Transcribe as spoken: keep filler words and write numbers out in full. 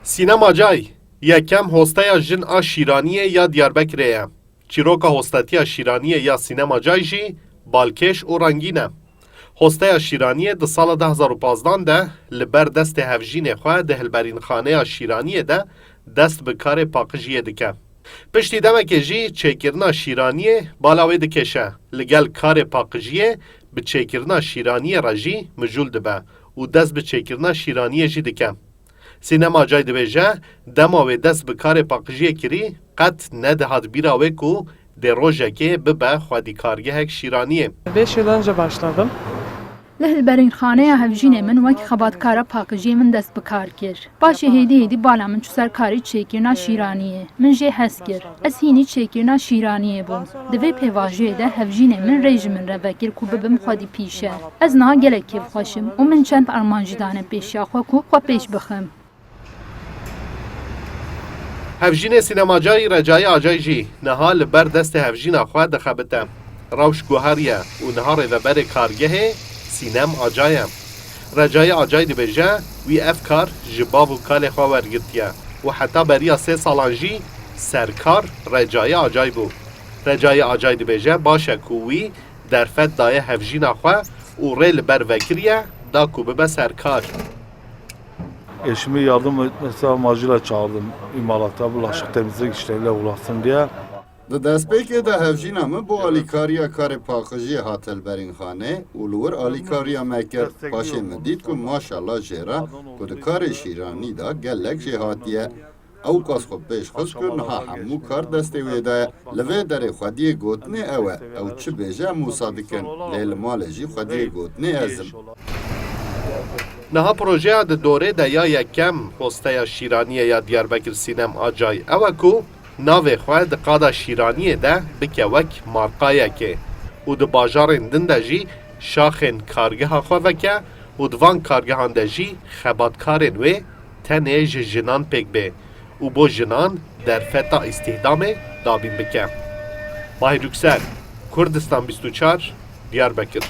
Sînema Cay, yekem hosteya jin a Şîraniyê ya Diyarbekirê ye. Çîroka hostetiya Şîraniyê ya Sînema Cay jî balkêş û rengîn e. Hosteya Şîraniyê di sala du hezar û pazdan de li ber destê Hevjînê xwe di hilberînxaneya Şîraniyê de dest bi karê paqijiyê dike. Piştî demekê jî çêkirina Şîraniyê bala wê dikêşe. Li gel karê paqijiyê bi çêkirina Şîraniyê re jî mijûl dibe û dest bi çêkirina Şîraniyê jî dike. Sînema Cay dibêje, dema wê dest bi karê paqijiyê kirî, qet nedihat bîra wê ku dê rojekê bibe xwedî kargehek Şîraniyê. Beş yıl önce başladım. Li hilberînxaneya Hevjînê min wek xebatkara paqijiyê min dest bi kar kir. Paşê hêdî hêdî bala min çû ser karê çêkirina Şîraniyê. Min jê hez kir. Ez hînî çêkirina Şîraniyê bûm. Di vê pêvajoyê de Hevjînê min rê ji min re vekir ku bibim xwedî pîşe. Ez niha gelek kêfxweş im û min çend armanc jî dane pêşiya xwe ku xwe pêş bixim. Hevjînê Sînema Cay Recai Acay jî niha li ber destê hevjîna xwe dixebite. Rewş guheriye û niha rêveberê kargehê Sînem Acay e. Recai Acay dibêje, wî ev kar ji bav û kalê xwe wergirtiye û heta beriya sê salan jî serkar Recai Acay bû. Recai Acay dibêje, baş e ku wî derfet daye hevjîna xwe û rê li ber vekiriye da ku bibe serkar. Eşimi yardım etmesi amacıyla çağırdım imalata, bulaşık temizlik işleriyle uğraşsın diye. Di destpêkê de hevjîna min bo alîkariya karê paqijiyê hat hilberînxanê û li wir alîkariya me kir. Paşê min dît ku maşallah jê re ku di karê şîranî de gelek jêhatî ye. Ew qas xwe pêş xist ku niha hemû kar destê wê de ye. Li vê derê xwediyê gotinê ew e. Ew çi bêje em wisa dikin. Lê li malê jî xwediyê gotinê ez im. Niha projeya di dorê de ya yekem hosteya Şîraniyê ya Diyarbekir Sînem Acay ew e ku navê xwe di qada Şîraniyê de bike wek markayekê û di bajarên din de jî şaxên kargeha xwe veke û di van kargehan de jî xebatkarên wê tenê ji jinan pêk bê û bo jinan derfeta îstihdamê dabîn bike. Mahir Yüksel, Kurdistan bîst û çar, Diyarbekir.